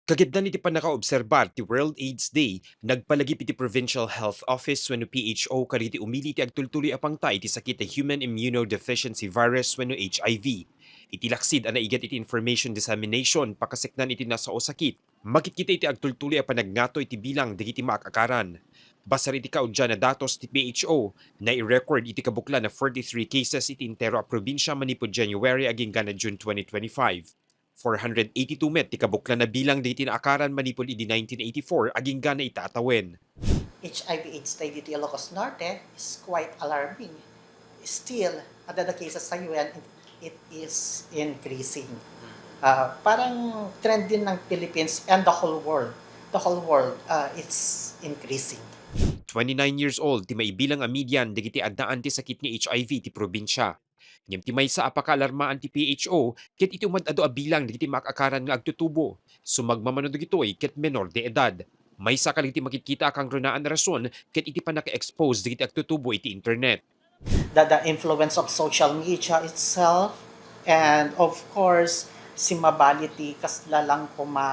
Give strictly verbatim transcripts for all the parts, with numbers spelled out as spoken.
Kagiddan iti pannakaobserbar ti World AIDS Day, nagpalagip iti Provincial Health Office wenno P H O kadagiti umili iti agtultuloy a pangta iti sakit ti human immunodeficiency virus wenno H I V. Iti laksid a naigat iti information dissemination, pakaseknan iti nasao sakit, makitkita iti agtultuloy a panagngato iti bilang dagiti maak-akaran. Basar iti kaudian a datos ti P H O, nai-record iti kabuklan a forty-three cases iti entero a probinsia manipud January agingga na June twenty twenty-five. Four hundred eighty-two met ti kabuklan a bilang dagiti naakaran manipud idi nineteen eighty-four agingga na ita a tawen. H I V AIDS tayo dito Ilocos Norte is quite alarming. Still, adda the cases tayo and it is increasing. Ah, parang trend din ng Philippines and the whole world. The whole world, ah, it's increasing. Twenty-nine years old ti maibilang a median dagiti addaan ti sakit nga H I V ti probinsia. Ngem ti maysa a pakaalarmaan ti P H O ket iti umad-adu a bilang dagiti maak-akaran nga agtutubo, sumagmamano dagitoy ket menor de edad. Maysa kadagiti makitkita a kangrunaan a rason ket iti pannaka-expose dagiti agtutubo iti internet. The, the influence of social media itself, and of course, simmabali ti kasla lang koma,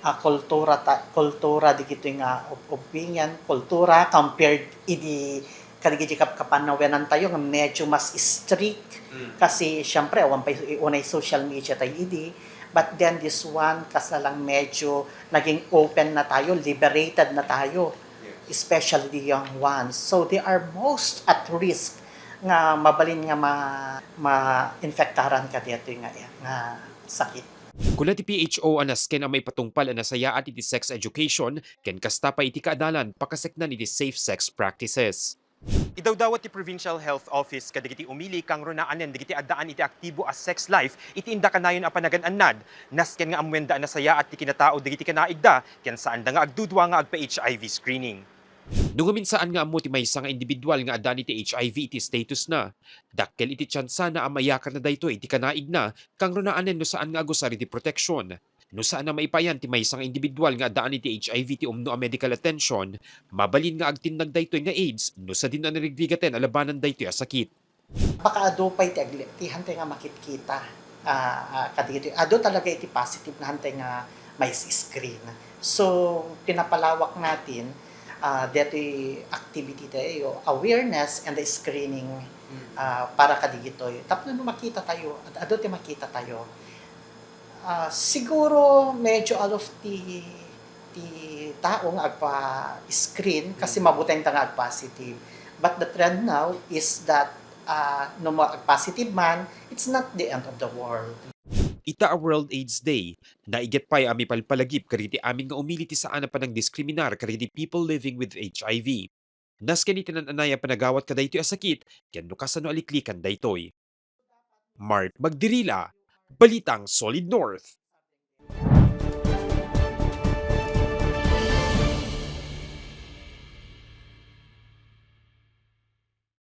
ah, kultura ta, kultura dagitoy nga ub-, ubbingen, kultura compared idi kadagiti kapkapan nga wenantayo nga medyo mas strict. Mm. Kasi, siyempre, awan pay unay social media tayo idi. But then, this one, kasla lang medyo naging open na tayo, liberated na tayo. Yes. Especially the young ones. So, they are most at risk nga mabalin nga ma-, ma-infektaran kadaytoy nga, nga sakit. Kuna ti P H O a nasken a maipatungpal a nasayaat iti sex education ken kasta pay iti kaadalan pakaseknan iti safe sex practices. Idawdawat ti Provincial Health Office kadagiti umili kangrunaanen dagiti addaan iti aktibo a sex life iti inda kanayon a panagan-annad, nasken nga ammoenda a nasayaat ti kinatao dagiti kanaigda ken saanda nga agdudua nga agpa-H I V screening. No ngamin saan nga ammo ti maysa nga individual nga addaan iti H I V iti statusna, dakkel iti tiansana a mayakarna daytoy iti kanaigna kangrunaanen no saan nga agusar iti proteksyon. No saan a maipayan ti maysa nga individual nga addaan iti H I V ti umno a medical attention, mabalin nga agtinnag daytoy nga AIDS no sadino a narigrigaten a labanan daytoy a sakit. Baka adu pay ti agli-, ti hantay nga makitkita, ah, ah, kadagitoy. Adu talaga iti positive nga hantay nga mais-screen. So, pinapalawak natin, ah, detoy activity tayo, awareness and the screening, ah, para kadagitoy. Tapno no makita tayo, ad-, adu ti makita tayo. Ah, siguro medyo out of the, the tao nga agpa-screen kasi mabuteng ta nga agpositive. But the trend now is that, ah, no ma-, agpositive man, it's not the end of the world. Ita a World AIDS Day, naigat pay a mipalpalagip kadagiti amin nga umili ti saan a panangdiskriminar kadagiti people living with H I V. Nasken iti naan-anay a panagawat kadaytoy a sakit, ken no kasano a liklikan daytoy. Mark Magdirila, Balitang Solid North.